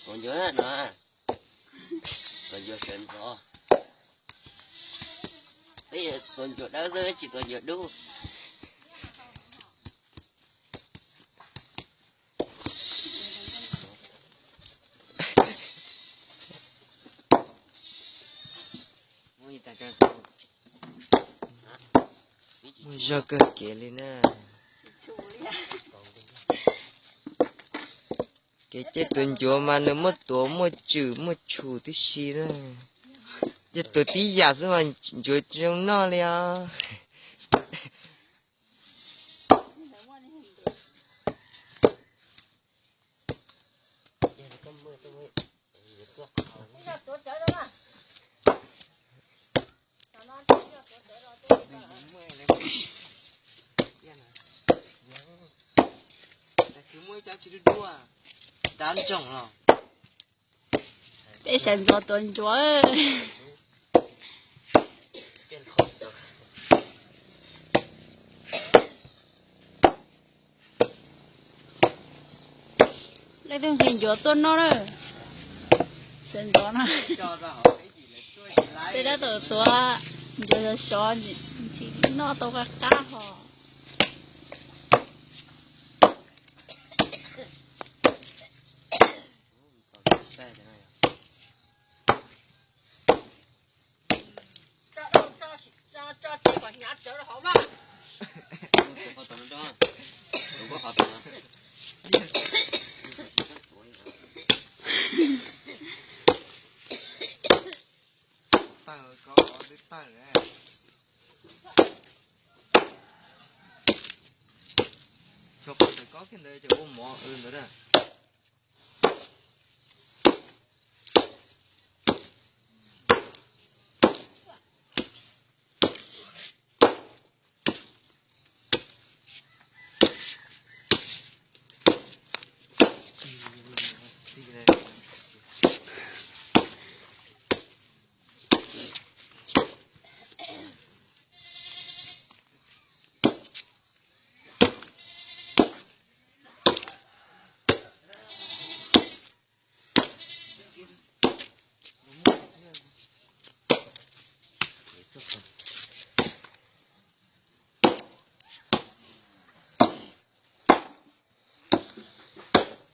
Tuav ncuav no, tuav ncuav sawv ntxov. Peb tuav ncuav dawb xwb tsis tuav ncuav dub. Muaj zog kawg kev li na. Kev caij tuav ncuav mas nws muaj tuav muaj tswm muaj tshum tib si na. Yog tuav tib yam xwb mas ncuav zoo noj li os. Peb sawv ntxov tuav ncuav. Leej twg nqhis ncuav tuaj noj na. Sawv ntxov no. Peb tab tom tuav ncuav sov sov, noj tau qab qab hos. Tawg ko twb tawg. Tso qhov tawm kob kiag ntawd ces ua mov ntawd na.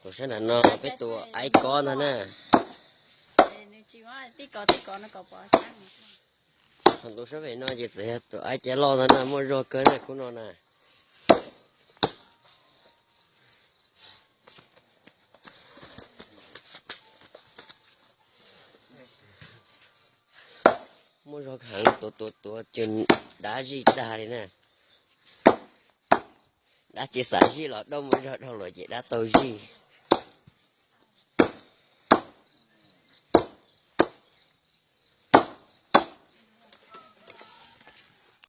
Kuv sab nram no peb tus aib kob ntag na. Qhov tus sab pem no ces txawm yog tus aib caj loj ntag na, muaj zog kawg na khub no na. Muaj zog heev, tuav tuav tuav ces dab zij tag li na. Dab tsis xav zij los dauj muaj zog dhau lawm ces dab tau zij.